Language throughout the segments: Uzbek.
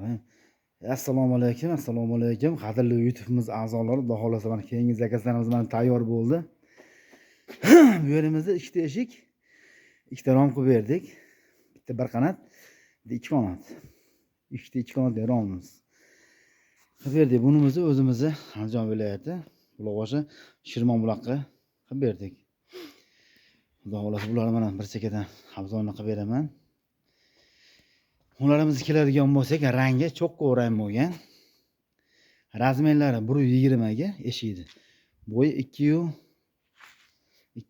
Bismillahirrohmanirrohim. Assalomu alaykum, assalomu alaykum. Qadrli YouTube'imiz a'zolari, Xudo xolasa mana keyingi zakazlarimiz mana tayyor bo'ldi. Bu yerimizda ikkita eshik, ikkita rom qilib berdik. Bitta bir qanat, bitta ikki qanat. Ikkita ikki qanatli romimiz. Qilib berdik. Bunimizni o'zimizni Andijon viloyati, Buloqboshi, Shirmon buloqqa qilib berdik. Xudo xolasa bularni mana bir chekkadan обзор ni qilib beraman. Ularimiz keladigan bo'lsak, rangi cho'kko rang bo'lgan. Размер lari 1.20 ga eshikni. Bo'yi 2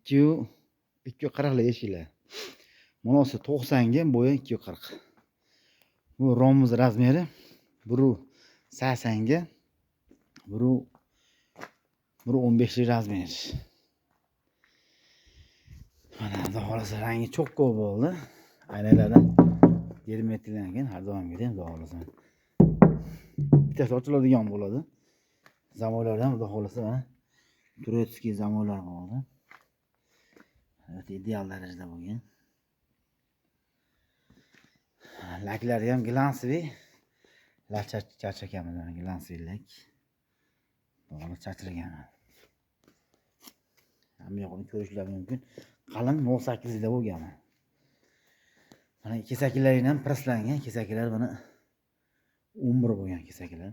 2.40 lik eshiklar. Bunisi 90 ga, bo'yi 2.40. Bu romimiz размер i 1.80 ga 1.15 lik размер. Mana, Xudo xolasa, rangi cho'kko bo'ldi. Aynalardan germetiklangan, har doimgidek, Xudo xolasa. Bittasi ochiladigan bo'ladi. Замок lar ham, Xudo xolasa, mana турецкий замок lar bo'ldi. O'ta ideal darajada bo'lgan. Laklari ham глянцевый. Lak charchaganmiz, mana глянцевый lak. Xudo chachilgan. Hamma yo'g'ini ko'rishlar mumkin. Qalin 0.8 da bo'lgan. Mana kesaklari ham presslangan, kesaklar mana 11 bo'lgan kesaklar.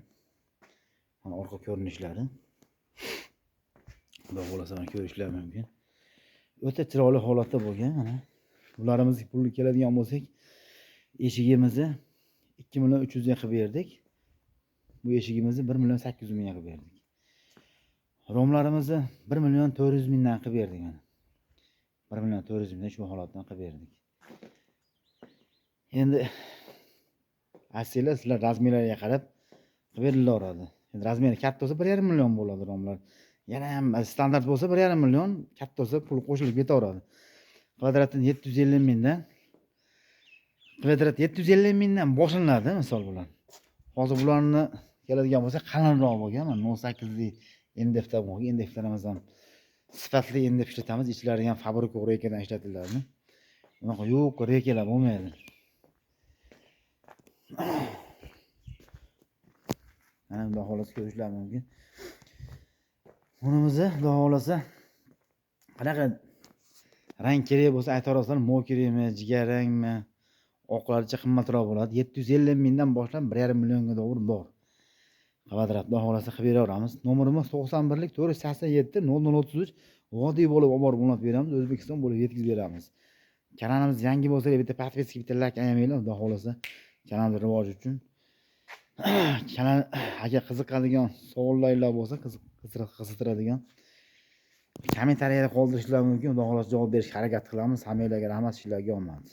Mana orqa ko'rinishlari. Xudo xolasa, mana ko'rishlar mumkin. O'ta chiroyli holatda bo'lgan mana. Bularimiz puli keladigan bo'lsak, eshigimizni 2 million 300 ga qilib berdik. Bu eshigimizni 1 million 800 mingga qilib berdik. Romlarimizni 1 million 400 mingdan qilib berdik mana. 1 million 400 mingdan shu holatdan qilib berdik. Endi aytsanglar, sizlar размер lariga qarab qilib berilaveradi. Endi размер i katta bo'lsa, 1,5 million bo'ladi romlar. Yana ham standart bo'lsa, 1,5 million, katta bo'lsa, pul qo'shilib ketaveradi. Kvadratini 750 mingdan, kvadrat 750 mingdan boshlanadi, misol bilan. Hozir bularni keladigan bo'lsa, qalinroq bo'lgan, mana 0.8lik MDFda bo'lgan. MDFlarimiz ham sifatli MDF ishlatamiz. Ichlari ham fabrika reykadan ishlatiladi. Unaqa yo'q, reykalar bo'lmaydi. Mana, Xudo xolasa, ko'rishlar mumkin. Bunimizni, Xudo xolasa, qanaqa rang kerak bo'lsa, aytaverasizlar, mov kerakmi, jigar rangmi, oqlaricha qimmatroq bo'ladi. 750 mingdan boshlab 1,5 millionga to'g'ri bor. Kvadrat, Xudo xolasa, qilib beraveramiz. Nomerimiz 91lik 487 0033. Vodiy bo'lib olib borib o'rnatib beramiz, O'zbekiston bo'lib yetkazib beramiz. Kanalimiz yangi bo'lsa, bitta подписка, bitta layk ayamanglar, Xudo xolasa, kanalni rivoji uchun. Kanal agar qiziqadigan savollaringlar bo'lsa, qiziqtiradigan kommentariyada qoldirishlar mumkin. Xudo xolasa, javob berishga harakat qilamiz. Hammanglarga rahmat, ishlarga omad.